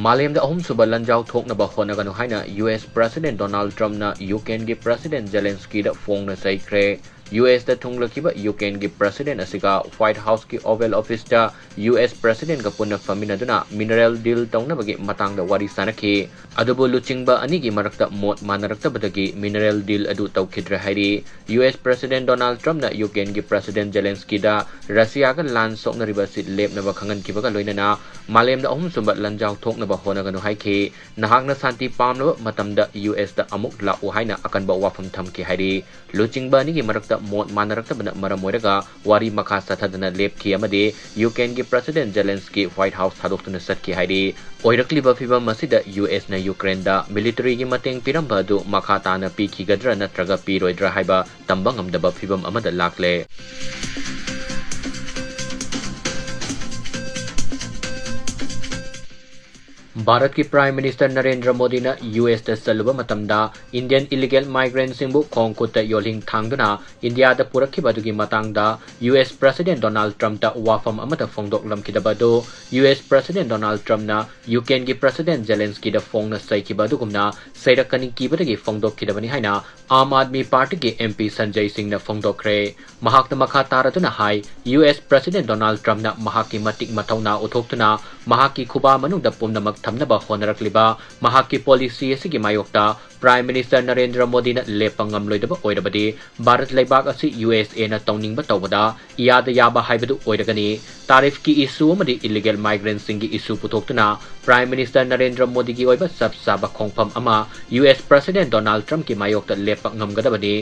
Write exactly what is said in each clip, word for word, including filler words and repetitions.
ꯃꯥꯂꯦꯝꯗ ꯑꯍꯨꯝꯁꯨꯕ ꯂꯥꯟꯖꯥꯎ ꯊꯣꯛꯅꯕ ꯍꯣꯠꯅꯒꯅꯨ ꯍꯥꯏꯅ ꯌꯨ ꯑꯦꯁ President Donald Trumpꯅ ꯌꯨꯀ꯭ꯔꯦꯟꯒꯤ President Zelenskyꯗ ꯐꯣꯡꯅ ꯆꯩꯈ꯭ꯔꯦ꯫ ꯌꯨ ꯑꯦꯁꯇ ꯊꯨꯡꯂꯈꯤꯕ ꯌꯨꯀ꯭ꯔꯦꯟꯒꯤ President ꯑꯁꯤꯒ White Houseꯀꯤ Oval Officeꯇ ꯌꯨ ꯑꯦꯁ Presidentꯒ ꯄꯨꯟꯅ ꯐꯝꯃꯤꯟꯅꯗꯨꯅ mineral deal ꯇꯧꯅꯕꯒꯤ ꯃꯇꯥꯡꯗ ꯋꯥꯔꯤ ꯁꯥꯅꯈꯤ꯫ ꯑꯗꯨꯕꯨ ꯂꯨꯆꯤꯡꯕ ꯑꯅꯤꯒꯤ ꯃꯔꯛꯇ ꯃꯣꯠ ꯃꯥꯟꯅꯔꯛꯇꯕꯗꯒꯤ mineral deal ꯑꯗꯨ ꯇꯧꯈꯤꯗ꯭ꯔꯦ ꯍꯥꯏꯔꯤ꯫ ꯌꯨ ꯑꯦꯁ President Donald Trumpꯅ ꯌꯨꯀ꯭ꯔꯦꯟꯒꯤ President Zelenskyꯗ ꯔꯁꯤꯌꯥꯒ ꯂꯥꯟ ꯁꯣꯛꯅꯔꯤꯕ ꯑꯁꯤ ꯂꯦꯞꯅꯕ ꯈꯪꯍꯟꯈꯤꯕꯒ ꯂꯣꯏꯅꯅ ꯃꯥꯂꯦꯝꯗ ꯑꯍꯨꯝꯁꯨꯕ ꯂꯥꯟꯖꯥꯎ ꯊꯣꯛꯅꯕ ꯍꯣꯠꯅꯒꯅꯨ ꯍꯥꯏꯈꯤ꯫ ꯅꯍꯥꯛꯅ ꯁꯥꯟꯇꯤ ꯄꯥꯝꯂꯕ ꯃꯇꯝꯗ ꯌꯨ ꯑꯦꯁꯇ ꯑꯃꯨꯛ ꯂꯥꯛꯎ ꯍꯥꯏꯅ ꯑꯀꯟꯕ ꯋꯥꯐꯝ ꯊꯝꯈꯤ ꯍꯥꯏꯔꯤ꯫ ꯂꯨꯆꯤꯡꯕ ꯑꯅꯤꯒꯤ ꯃꯔꯛꯇ ꯃꯣꯠ ꯃꯥꯟꯅꯔꯛꯇꯕꯅ ꯃꯔꯝ ꯑꯣꯏꯔꯒ ꯋꯥꯔꯤ ꯃꯈꯥ ꯆꯠꯊꯗꯅ ꯂꯦꯞꯈꯤ ꯑꯃꯗꯤ ꯌꯨꯀ꯭ꯔꯦꯟꯒꯤ President Zelensky White House ꯊꯥꯗꯣꯛꯇꯨꯅ ꯆꯠꯈꯤ ꯍꯥꯏꯔꯤ꯫ ꯑꯣꯏꯔꯛꯂꯤꯕ ꯐꯤꯚꯝ ꯑꯁꯤꯗ ꯌꯨ ꯑꯦꯁꯅ ꯌꯨꯀ꯭ꯔꯦꯟꯗ militaryꯒꯤ ꯃꯇꯦꯡ ꯄꯤꯔꯝꯕ ꯑꯗꯨ ꯃꯈꯥ ꯇꯥꯅ ꯄꯤꯈꯤꯒꯗ꯭ꯔꯥ ꯅꯠꯇ꯭ꯔꯒ ꯄꯤꯔꯣꯏꯗ꯭ꯔꯥ ꯍꯥꯏꯕ ꯇꯝꯕ ꯉꯝꯗꯕ ꯐꯤꯚꯝ ꯑꯃꯗ ꯂꯥꯛꯂꯦ꯫ ꯚꯥꯔꯠꯀꯤ Prime Minister ꯅꯔꯦꯟꯗ꯭ꯔ ꯃꯣꯗꯤꯅ ꯌꯨ ꯑꯦꯁꯇ ꯆꯠꯂꯨꯕ ꯃꯇꯝꯗ Indian illegal migrantꯁꯤꯡꯕꯨ ꯈꯣꯡ ꯈꯨꯠꯇ ꯌꯣꯜꯍꯤꯡ ꯊꯥꯡꯗꯨꯅ ꯏꯟꯗꯤꯌꯥꯗ ꯄꯨꯔꯛꯈꯤꯕ ꯑꯗꯨꯒꯤ ꯃꯇꯥꯡꯗ ꯌꯨ ꯑꯦꯁ President Donald Trumpꯇ ꯋꯥꯐꯝ ꯑꯃꯠꯇ ꯐꯣꯡꯗꯣꯛꯂꯝꯈꯤꯗꯕ ꯑꯗꯨ ꯌꯨ ꯑꯦꯁ President Donald Trumpꯅ ꯌꯨꯀ꯭ꯔꯦꯟꯒꯤ President Zelenskyꯗ ꯐꯣꯡꯅ ꯆꯩꯈꯤꯕ ꯑꯗꯨꯒꯨꯝꯅ ꯆꯩꯔꯛꯀꯅꯤ ꯀꯤꯕꯗꯒꯤ ꯐꯣꯡꯗꯣꯛꯈꯤꯗꯕꯅꯤ ꯍꯥꯏꯅ ꯑꯥꯝ ꯑꯥꯗꯃꯤ ꯄꯥꯔꯇꯤꯒꯤ ꯑꯦꯝ ꯄꯤ ꯁꯟꯖꯩ ꯁꯤꯡꯅ ꯐꯣꯡꯗꯣꯛꯈ꯭ꯔꯦ꯫ ꯃꯍꯥꯛꯅ ꯃꯈꯥ ꯇꯥꯔꯗꯨꯅ ꯍꯥꯏ, ꯌꯨ ꯑꯦꯁ President Donald Trumpꯅ ꯃꯍꯥꯛꯀꯤ ꯃꯇꯤꯛ ꯃꯊꯧꯅꯥ ꯎꯠꯊꯣꯛꯇꯨꯅ ꯃꯍꯥꯛꯀꯤ ꯈꯨꯕꯥ ꯃꯅꯨꯡꯗ ꯄꯨꯝꯅꯃꯛ ꯊꯝꯅꯕ ꯍꯣꯠꯅꯔꯛꯂꯤꯕ ꯃꯍꯥꯛꯀꯤ policy ꯑꯁꯤꯒꯤ ꯃꯥꯌꯣꯛꯇ Prime Minister ꯅꯔꯦꯟꯗ꯭ꯔ ꯃꯣꯗꯤꯅ ꯂꯦꯞꯄ ꯉꯝꯂꯣꯏꯗꯕ ꯑꯣꯏꯔꯕꯗꯤ ꯚꯥꯔꯠ ꯂꯩꯕꯥꯛ ꯑꯁꯤ ꯌꯨ ꯑꯦꯁ ꯑꯦꯅ ꯇꯧꯅꯤꯡꯕ ꯇꯧꯕꯗ ꯏꯌꯥꯗ ꯌꯥꯕ ꯍꯥꯏꯕꯗꯨ ꯑꯣꯏꯔꯒꯅꯤ꯫ Tariffꯀꯤ issue ꯑꯃꯗꯤ illegal migrantꯁꯤꯡꯒꯤ issue ꯄꯨꯊꯣꯛꯇꯨꯅ Prime Minister ꯅꯔꯦꯟꯗ꯭ꯔ ꯃꯣꯗꯤꯒꯤ ꯑꯣꯏꯕ ꯆꯞ ꯆꯥꯕ ꯈꯣꯡꯐꯝ ꯑꯃ ꯌꯨ ꯑꯦꯁ President Donald Trumpꯀꯤ ꯃꯥꯌꯣꯛꯇ ꯂꯦꯞꯄ ꯉꯝꯒꯗꯕꯅꯤ꯫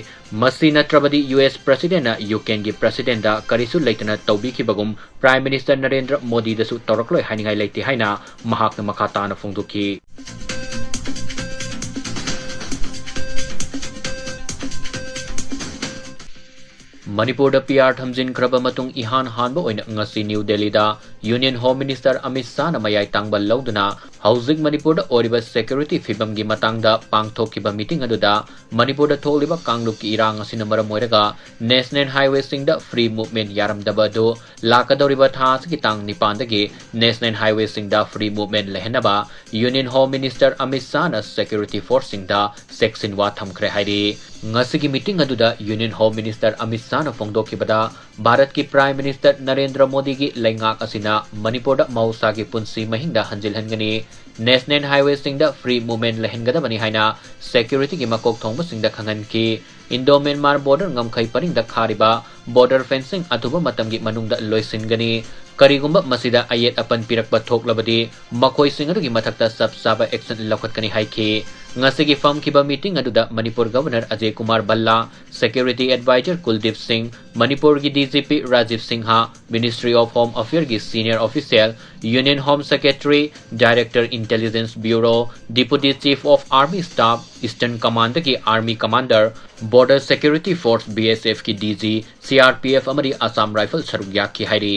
ꯃꯁꯤ ꯅꯠꯇ꯭ꯔꯕꯗꯤ ꯌꯨ ꯑꯦꯁ Presidentꯅ ꯌꯨꯀ꯭ꯔꯦꯟꯒꯤ Presidentꯗ ꯀꯔꯤꯁꯨ ꯂꯩꯇꯅ ꯇꯧꯕꯤꯈꯤꯕꯒꯨꯝ Prime Minister ꯅꯔꯦꯟꯗ꯭ꯔ ꯃꯣꯗꯤꯗꯁꯨ ꯇꯧꯔꯛꯂꯣꯏ ꯍꯥꯏꯅꯤꯡꯉꯥꯏ ꯂꯩꯇꯦ ꯍꯥꯏꯅ ꯃꯍꯥꯛꯅ ꯃꯈꯥ ꯇꯥꯅ ꯐꯣꯡꯗꯣꯛꯈꯤ꯫ ꯃꯅꯤꯄꯨꯔꯗ ꯄꯤ ꯑꯥꯔ ꯊꯝꯖꯤꯟꯈ꯭ꯔꯕ ꯃꯇꯨꯡ ꯏꯍꯥꯟ ꯍꯥꯟꯕ ꯑꯣꯏꯅ ꯉꯁꯤ ꯅ꯭ꯌꯨ ꯗꯦꯜꯂꯤꯗ Union Home Minister ꯑꯃꯤꯠ ꯁꯥꯍꯅ ꯃꯌꯥꯏ ꯇꯥꯡꯕ ꯂꯧꯗꯨꯅ ꯍꯧꯖꯤꯛ ꯃꯅꯤꯄꯨꯔꯗ ꯑꯣꯏꯔꯤꯕ security ꯐꯤꯕꯝꯒꯤ ꯃꯇꯥꯡꯗ ꯄꯥꯡꯊꯣꯛꯈꯤꯕ meeting ꯑꯗꯨꯗ ꯃꯅꯤꯄꯨꯔꯗ ꯊꯣꯛꯂꯤꯕ ꯀꯥꯡꯂꯨꯞꯀꯤ ꯏꯔꯥꯡ ꯑꯁꯤꯅ ꯃꯔꯝ ꯑꯣꯏꯔꯒ national highwayꯁꯤꯡꯗ free movement ꯌꯥꯔꯝꯗꯕ ꯑꯗꯨ ꯂꯥꯛꯀꯗꯧꯔꯤꯕ ꯊꯥ ꯑꯁꯤꯒꯤ ꯇꯥꯡ ꯅꯤꯄꯥꯟꯗꯒꯤ national highwayꯁꯤꯡꯗ free movement ꯂꯩꯍꯟꯅꯕ Union Home Minister Amit ꯁꯥꯍꯅ security forceꯁꯤꯡꯗ ꯆꯦꯛꯁꯤꯟꯋꯥ ꯊꯝꯈ꯭ꯔꯦ ꯍꯥꯏꯔꯤ꯫ ꯉꯁꯤꯒꯤ meeting ꯑꯗꯨꯗ Union Home Minister ꯑꯃꯤꯠ ꯁꯥꯍꯅ ꯐꯣꯡꯗꯣꯛꯈꯤꯕꯗ, ꯚꯥꯔꯠꯀꯤ Prime Minister ꯅꯔꯦꯟꯗ꯭ꯔ ꯃꯣꯗꯤꯒꯤ ꯂꯩꯉꯥꯛ ꯑꯁꯤꯅ ꯃꯅꯤꯄꯨꯔꯗ ꯃꯍꯧꯁꯥꯒꯤ ꯄꯨꯟꯁꯤ ꯃꯍꯤꯡꯗ ꯍꯟꯖꯤꯜꯍꯟꯒꯅꯤ, national highwayꯁꯤꯡꯗ free movement ꯂꯩꯍꯟꯒꯗꯕꯅꯤ ꯍꯥꯏꯅ securityꯒꯤ ꯃꯀꯣꯛ ꯊꯣꯡꯕꯁꯤꯡꯗ ꯈꯪꯍꯟꯈꯤ꯫ Indo-Myanmar border ꯉꯝꯈꯩ ꯄꯔꯤꯡꯗ ꯈꯥꯔꯤꯕ border fencing ꯑꯊꯨꯕ ꯃꯇꯝꯒꯤ ꯃꯅꯨꯡꯗ ꯂꯣꯏꯁꯤꯟꯒꯅꯤ꯫ ꯀꯔꯤꯒꯨꯝꯕ ꯃꯁꯤꯗ ꯑꯌꯦꯠ ꯑꯄꯟ ꯄꯤꯔꯛꯄ ꯊꯣꯛꯂꯕꯗꯤ ꯃꯈꯣꯏꯁꯤꯡ ꯑꯗꯨꯒꯤ ꯃꯊꯛꯇ ꯆꯞ ꯆꯥꯕ action ꯂꯧꯈꯠꯀꯅꯤ ꯍꯥꯏꯈꯤ꯫ ꯉꯁꯤꯒꯤ ꯐꯝꯈꯤꯕ meeting ꯑꯗꯨꯗ Manipur Governor Ajay Kumar ꯚꯜꯂꯥ, Security Advisor ꯀꯨꯜꯗꯤꯞ ꯁꯤꯡ, ꯃꯅꯤꯄꯨꯔꯒꯤ DGP Rajiv Singh, Ministry of Home Affairsꯒꯤ senior official, Union Home Secretary, Director Intelligence Bureau, Deputy Chief of Army Staff, Eastern Commandꯒꯤ Army Commander, Border Security Force, BSFꯀꯤ DG, CRPF ꯑꯃꯗꯤ Assam Rifle ꯁꯔꯨꯛ ꯌꯥꯈꯤ ꯍꯥꯏꯔꯤ꯫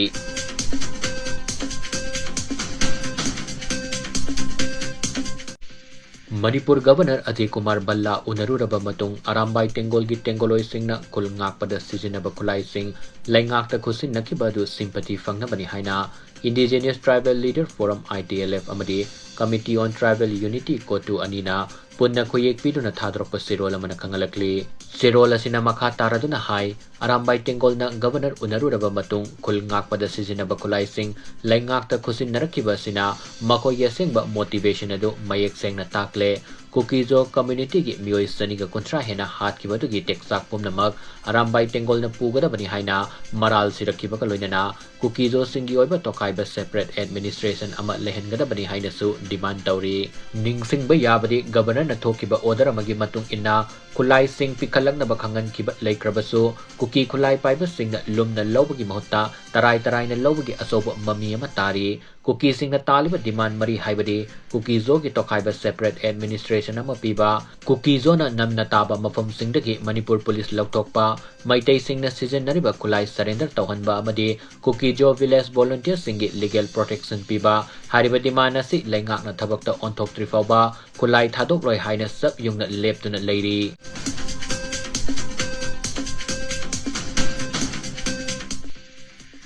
Manipur Governor Ajay Kumar ꯚꯜꯂꯥ ꯎꯅꯔꯨꯔꯕ ꯃꯇꯨꯡ ꯑꯔꯥꯝꯕꯥꯏ ꯇꯦꯡꯒꯣꯜꯒꯤ ꯇꯦꯡꯒꯣꯂꯣꯏꯁꯤꯡꯅ ꯈꯨꯜ ꯉꯥꯛꯄꯗ ꯁꯤꯖꯤꯟꯅꯕ ꯈꯨꯠꯂꯥꯏꯁꯤꯡ ꯂꯩꯉꯥꯛꯇ ꯈꯨꯠꯁꯤꯟꯅꯈꯤꯕ ꯑꯗꯨ sympathy ꯐꯪꯅꯕꯅꯤ ꯍꯥꯏꯅ Indigenous Tribal Leader Forum, ITLF, ꯑꯃꯗꯤ Committee on Tribal Unity, CoTU, ꯑꯅꯤꯅ ꯄꯨꯟꯅ ꯈꯨꯌꯦꯛ ꯄꯤꯗꯨꯅ ꯊꯥꯗꯣꯔꯛꯄ ꯆꯦꯔꯣꯜ ꯑꯃꯅ ꯈꯪꯍꯜꯂꯛꯂꯤ꯫ ꯆꯦꯔꯣꯜ ꯑꯁꯤꯅ ꯃꯈꯥ ꯇꯥꯔꯗꯨꯅ ꯍꯥꯏ, ꯑꯔꯥꯝꯕꯥꯏ ꯇꯦꯡꯒꯣꯜꯅ Governor ꯎꯅꯔꯨꯔꯕ ꯃꯇꯨꯡ ꯈꯨꯜ ꯉꯥꯛꯄꯗ ꯁꯤꯖꯤꯟꯅꯕ ꯈꯨꯠꯂꯥꯏꯁꯤꯡ ꯂꯩꯉꯥꯛꯇ ꯈꯨꯠꯁꯤꯟꯅꯔꯛꯈꯤꯕ ꯑꯁꯤꯅ ꯃꯈꯣꯏꯒꯤ ꯑꯁꯦꯡꯕ motivation ꯑꯗꯨ ꯃꯌꯦꯛ ꯁꯦꯡꯅ ꯇꯥꯛꯂꯦ꯫ ꯀꯨꯀꯤ-ꯖꯣ communityꯒꯤ ꯃꯤꯑꯣꯏ ꯆꯅꯤꯒ ꯀꯨꯟꯊ꯭ꯔꯥ ꯍꯦꯟꯅ ꯍꯥꯠꯈꯤꯕ ꯑꯗꯨꯒꯤ ꯇꯦꯛꯆꯥꯛ ꯄꯨꯝꯅꯃꯛ ꯑꯔꯥꯝꯕꯥꯏ ꯇꯦꯡꯒꯣꯜꯅ ꯄꯨꯒꯗꯕꯅꯤ ꯍꯥꯏꯅ ꯃꯔꯥꯜ ꯁꯤꯔꯛꯈꯤꯕꯒ ꯂꯣꯏꯅꯅ ꯀꯨꯀꯤ-ꯖꯣꯁꯤꯡꯒꯤ ꯑꯣꯏꯕ ꯇꯣꯈꯥꯏꯕ separate administration ꯑꯃ ꯂꯩꯍꯟꯒꯗꯕꯅꯤ ꯍꯥꯏꯅꯁꯨ demand ꯇꯧꯔꯤ꯫ ꯅꯤꯡꯁꯤꯡꯕ ꯌꯥꯕꯗꯤ, Governorꯅ ꯊꯣꯛꯈꯤꯕ order ꯑꯃꯒꯤ ꯃꯇꯨꯡ ꯏꯟꯅ ꯈꯨꯠꯂꯥꯏꯁꯤꯡ ꯄꯤꯈꯠꯂꯛꯅꯕ ꯈꯪꯍꯟꯈꯤꯕ ꯂꯩꯈ꯭ꯔꯕꯁꯨ, ꯀꯨꯀꯤ ꯈꯨꯠꯂꯥꯏ ꯄꯥꯏꯕꯁꯤꯡꯅ ꯂꯨꯝꯅ ꯂꯧꯕꯒꯤ ꯃꯍꯨꯠꯇ ꯇꯔꯥꯏ ꯇꯔꯥꯏꯅ ꯂꯧꯕꯒꯤ ꯑꯆꯧꯕ ꯃꯃꯤ ꯑꯃ ꯇꯥꯔꯤ꯫ ꯀꯨꯀꯤꯁꯤꯡꯅ ꯇꯥꯜꯂꯤꯕ demand ꯃꯔꯤ ꯍꯥꯏꯕꯗꯤ ꯀꯨꯀꯤꯖꯣꯒꯤ ꯇꯣꯈꯥꯏꯕ separate administration ꯑꯃ ꯄꯤꯕ, ꯀꯨꯀꯤꯖꯣꯅ ꯅꯝꯅ ꯇꯥꯕ ꯃꯐꯝꯁꯤꯡꯗꯒꯤ ꯃꯅꯤꯄꯨꯔ ꯄꯨꯂꯤꯁ ꯂꯧꯊꯣꯛꯄ, ꯃꯩꯇꯩꯁꯤꯡꯅ ꯁꯤꯖꯤꯟꯅꯔꯤꯕ ꯈꯨꯠꯂꯥꯏ surrender ꯇꯧꯍꯟꯕ ꯑꯃꯗꯤ ꯀꯨꯀꯤꯖꯣ village volunteerꯁꯤꯡꯒꯤ legal protection ꯄꯤꯕ꯫ ꯍꯥꯏꯔꯤꯕ demand ꯑꯁꯤ ꯂꯩꯉꯥꯛꯅ ꯊꯕꯛꯇ ꯑꯣꯟꯊꯣꯛꯇ꯭ꯔꯤ ꯐꯥꯎꯕ ꯈꯨꯠꯂꯥꯏ ꯊꯥꯗꯣꯛꯂꯣꯏ ꯍꯥꯏꯅ ꯆꯞ ꯌꯨꯡꯅ ꯂꯦꯞꯇꯨꯅ ꯂꯩꯔꯤ꯫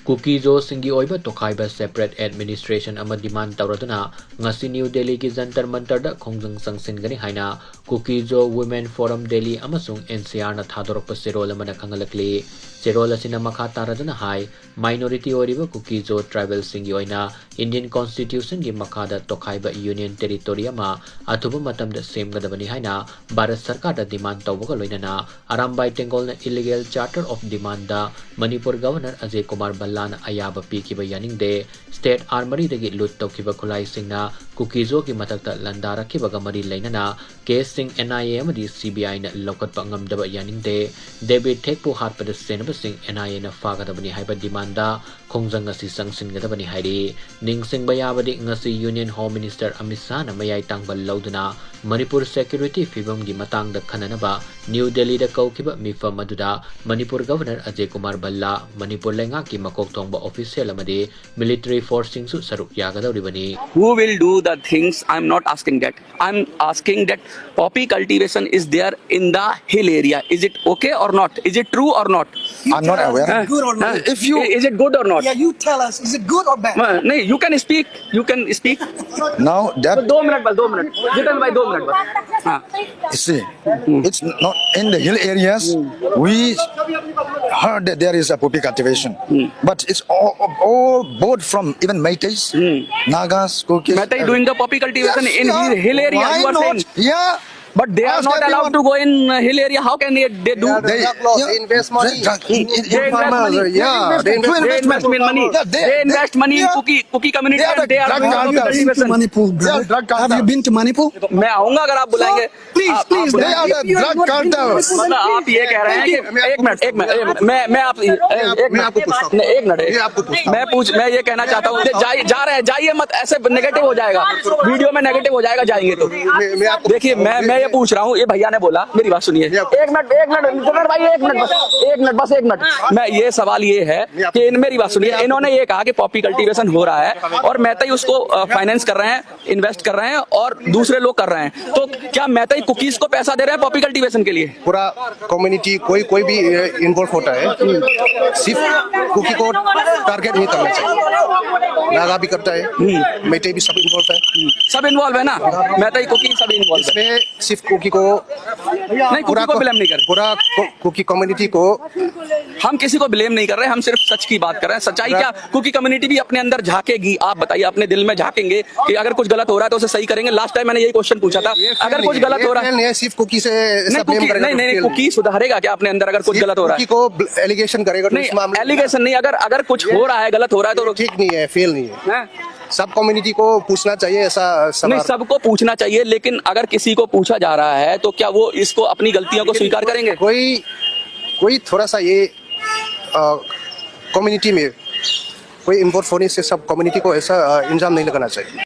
ꯀꯨꯀꯤꯖꯣꯁꯤꯡꯒꯤ ꯑꯣꯏꯕ ꯇꯣꯈꯥꯏꯕ separate administration ꯑꯃ demand ꯇꯧꯔꯗꯨꯅ ꯉꯁꯤ ꯅ꯭ꯌꯨ ꯗꯦꯜꯂꯤꯒꯤ ꯖꯟꯇꯔ ꯃꯟꯇꯔꯗ ꯈꯣꯡꯖꯪ ꯆꯪꯁꯤꯟꯒꯅꯤ ꯍꯥꯏꯅ ꯀꯨꯀꯤꯖꯣ Women Forum Delhi ꯑꯃꯁꯨꯡ NCRꯅ ꯊꯥꯗꯣꯔꯛꯄ ꯆꯦꯔꯣꯜ ꯑꯃꯅ ꯈꯪꯍꯜꯂꯛꯂꯤ꯫ ꯆꯦꯔꯣꯜ ꯑꯁꯤꯅ ꯃꯈꯥ ꯇꯥꯔꯗꯨꯅ ꯍꯥꯏ, minority ꯑꯣꯏꯔꯤꯕ ꯀꯨꯀꯤꯖꯣ tribalꯁꯤꯡꯒꯤ ꯑꯣꯏꯅ Indian Constitutionꯒꯤ ꯃꯈꯥꯗ ꯇꯣꯈꯥꯏꯕ union territory ꯑꯃ ꯑꯊꯨꯕ ꯃꯇꯝꯗ ꯁꯦꯝꯒꯗꯕꯅꯤ ꯍꯥꯏꯅ ꯚꯥꯔꯠ ꯁꯔꯀꯥꯔꯗ demand ꯇꯧꯕꯒ ꯂꯣꯏꯅꯅ Arambai ꯇꯦꯡꯒꯣꯜꯅ illegal charter of demandꯗ Manipur Governor Ajay Kumar ꯚꯜꯂꯥꯅ ꯑꯌꯥꯕ ꯄꯤꯈꯤꯕ ꯌꯥꯅꯤꯡꯗꯦ꯫ State armouryꯗꯒꯤ loot ꯇꯧꯈꯤꯕ ꯈꯨꯠꯂꯥꯏꯁꯤꯡꯅ ꯀꯨꯀꯤꯖꯣꯒꯤ ꯃꯊꯛꯇ ꯂꯥꯟꯗꯥꯔꯛꯈꯤꯕꯒ ꯃꯔꯤ ꯂꯩꯅꯅ caseꯁꯤꯡ NIA ꯑꯃꯗꯤ CBIꯅ ꯂꯧꯈꯠꯄ ꯉꯝꯗꯕ ꯌꯥꯅꯤꯡꯗꯦ꯫ ꯗꯦꯕꯤꯠ ꯊꯦꯛꯄꯨ ꯍꯥꯠꯄꯗ ꯁꯦꯟꯅꯕꯁꯤꯡ NIAꯅ ꯐꯥꯒꯗꯕꯅꯤ ꯍꯥꯏꯕ demandꯗ ꯈꯣꯡꯖꯪ ꯑꯁꯤ ꯆꯪꯁꯤꯟꯒꯗꯕꯅꯤ ꯍꯥꯏꯔꯤ꯫ ꯅꯤꯡꯁꯤꯡꯕ ꯌꯥꯕꯗꯤ ꯉꯁꯤ Union Home Minister ꯑꯃꯤꯠ ꯁꯥꯍꯅ ꯃꯌꯥꯏ ꯇꯥꯡꯕ ꯂꯧꯗꯨꯅ ꯃꯅꯤꯄꯨꯔ security ꯐꯤꯕꯝꯒꯤ ꯃꯇꯥꯡꯗ ꯈꯟꯅꯅꯕ ꯅ꯭ꯌꯨ ꯗꯦꯜꯂꯤꯗ ꯀꯧꯈꯤꯕ ꯃꯤꯐꯝ ꯑꯗꯨꯗ ꯃꯅꯤꯄꯨꯔ Governor ꯑꯖꯌ ꯀꯨꯃꯥꯔ ꯚꯜꯂꯥ, ꯃꯅꯤꯄꯨꯔ ꯂꯩꯉꯥꯛꯀꯤ ꯃꯀꯣꯛ ꯊꯣꯡꯕ official ꯑꯃꯗꯤ military forceꯁꯤꯡꯁꯨ ꯁꯔꯨꯛ ꯌꯥꯒꯗꯧꯔꯤꯕꯅꯤ꯫ Who will do the things? I'm not asking that. I'm asking that poppy cultivation is there in the hill area. Is it okay or not? Is it true or not? I'm not aware. Huh? Good or not? Huh? If you Is it good or not? Yeah, you tell us. Is it good or bad? Uh, नहीं, you can speak. You can speak. Now that दो minute बल दो minute जितन भाई दो minute बल हाँ you see, it's not in the hill areas. We heard that there is a poppy cultivation, but it's all, all both from even Meiteis, Nagas, Kukis. Meitei doing the poppy cultivation Yes, in yeah. hill, hill area. Why You are not? Saying Yeah. But they are not allowed to go in hill area. How can they, they do? They invest money. They invest money. Yeah, they invest money. They invest money in Kuki, Kuki community and they are doing Kuki cultivation. Manipur, brother. Have you been to Manipur? मैं आऊंगा अगर आप बुलाएंगे। Please, please, they are the drug cartel. मतलब आप ये कह रहे हैं कि एक मिनट, एक मिनट, मैं मैं आप एक मिनट, एक मिनट, मैं पूछ, मैं ये कहना चाहता हूँ, जा रहे हैं, जाइए मत, ऐसे नेगेटिव हो जाएगा, वीडियो में नेगेटिव हो जाएगा, जाएंगे तो। देखिए, मैं मैं ये पूछ रहा हूँ, ये भैया ने बोला, मेरी बात सुनिए, एक मिनट, एक मिनट, भाई, एक मिनट बस, एक मिनट बस, एक मिनट। मैं ये सवाल ये है कि इन मेरी बात सुनिए, इन्होंने ये कहा कि पॉपी कल्टीवेशन हो रहा है और मैतेई उसको फाइनेंस कर रहे हैं, इन्वेस्ट कर रहे हैं और दूसरे लोग कर रहे हैं। तो क्या मैतेई कुकीज को पैसा दे रहे हैं पॉपी कल्टीवेशन के लिए? पूरा कम्युनिटी, कोई कोई भी इन्वॉल्व होता है, सिर्फ कुकी को टारगेट नहीं करना चाहिए। नागा भी करता है, मैतेई भी सब इन्वॉल्व है। सब इन्वॉल्व है ना, मैतेई कुकी सब इन्वॉल्व है। इसमें सिर्फ कुकी को, नहीं, कुकी को ब्लेम नहीं कर, पूरा कुकी कम्युनिटी को। हम किसी को ब्लेम नहीं कर रहे, हम सिर्फ सच की बात कर रहे हैं। सच्चाई क्या, कुकी कम्युनिटी भी अपने अंदर झांकेगी। आप बताइए, अपने दिल में झांकेंगे कि अगर कुछ गलत हो रहा है तो उसे सही करेंगे। लास्ट टाइम मैंने यही क्वेश्चन पूछा था, अगर कुछ गलत हो रहा है, सिर्फ कुकी से नहीं, कुकी सुधारेगा क्या अपने अंदर अगर कुछ गलत हो रहा है? कुकी को एलिगेशन करेगा तो इस मामले में एलिगेशन नहीं, अगर अगर कुछ हो रहा है, गलत हो रहा है तो ठीक नहीं है, फेल नहीं है। सब कम्युनिटी को पूछना चाहिए ऐसा सवाल। नहीं, सबको पूछना चाहिए, लेकिन अगर किसी को पूछा जा रहा है तो क्या वो इसको, अपनी गलतियों को स्वीकार करेंगे? कोई कोई थोड़ा सा ये कम्युनिटी में कोई इन्वॉल्व होने से सब कम्युनिटी को ऐसा इल्जाम नहीं लगाना चाहिए।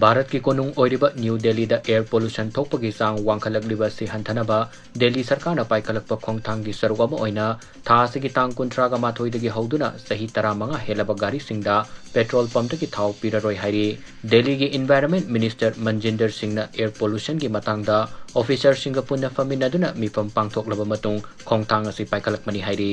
ꯚꯥꯔꯠꯀꯤ ꯀꯣꯅꯨꯡ ꯑꯣꯏꯔꯤꯕ ꯅ꯭ꯌꯨ ꯗꯦꯜꯂꯤꯗ ꯑꯦꯌꯔ ꯄꯣꯂꯨꯁꯟ ꯊꯣꯛꯄꯒꯤ ꯆꯥꯡ ꯋꯥꯡꯈꯠꯂꯛꯂꯤꯕ ꯑꯁꯤ ꯍꯟꯊꯅꯕ ꯗꯦꯜꯂꯤ ꯁꯔꯀꯥꯔꯅ ꯄꯥꯏꯈꯠꯂꯛꯄ ꯈꯣꯡꯊꯥꯡꯒꯤ ꯁꯔꯨꯛ ꯑꯃ ꯑꯣꯏꯅ ꯊꯥ ꯑꯁꯤꯒꯤ ꯇꯥꯡ ꯀꯨꯟꯊ꯭ꯔꯥꯒ ꯃꯥꯊꯣꯏꯗꯒꯤ ꯍꯧꯗꯨꯅ ꯆꯍꯤ ꯇꯔꯥꯃꯉꯥ ꯍꯦꯜꯂꯕ ꯒꯥꯔꯤꯁꯤꯡꯗ ꯄꯦꯇ꯭ꯔꯣꯜ ꯄꯝꯗꯒꯤ ꯊꯥꯎ ꯄꯤꯔꯔꯣꯏ ꯍꯥꯏꯔꯤ꯫ ꯗꯦꯜꯂꯤꯒꯤ ꯏꯟꯚꯥꯏꯔꯟꯃꯦꯟꯠ ꯃꯤꯅꯤꯁꯇꯔ ꯃꯟꯖꯤꯟꯗꯔ ꯁꯤꯡꯅ ꯑꯦꯌꯔ ꯄꯣꯂꯨꯁꯟꯒꯤ ꯃꯇꯥꯡꯗ ꯑꯣꯐꯤꯁꯔꯁꯤꯡꯒ ꯄꯨꯟꯅ ꯐꯝꯃꯤꯟꯅꯗꯨꯅ ꯃꯤꯐꯝ ꯄꯥꯡꯊꯣꯛꯂꯕ ꯃꯇꯨꯡ ꯈꯣꯡꯊꯥꯡ ꯑꯁꯤ ꯄꯥꯏꯈꯠꯂꯛꯄꯅꯤ ꯍꯥꯏꯔꯤ꯫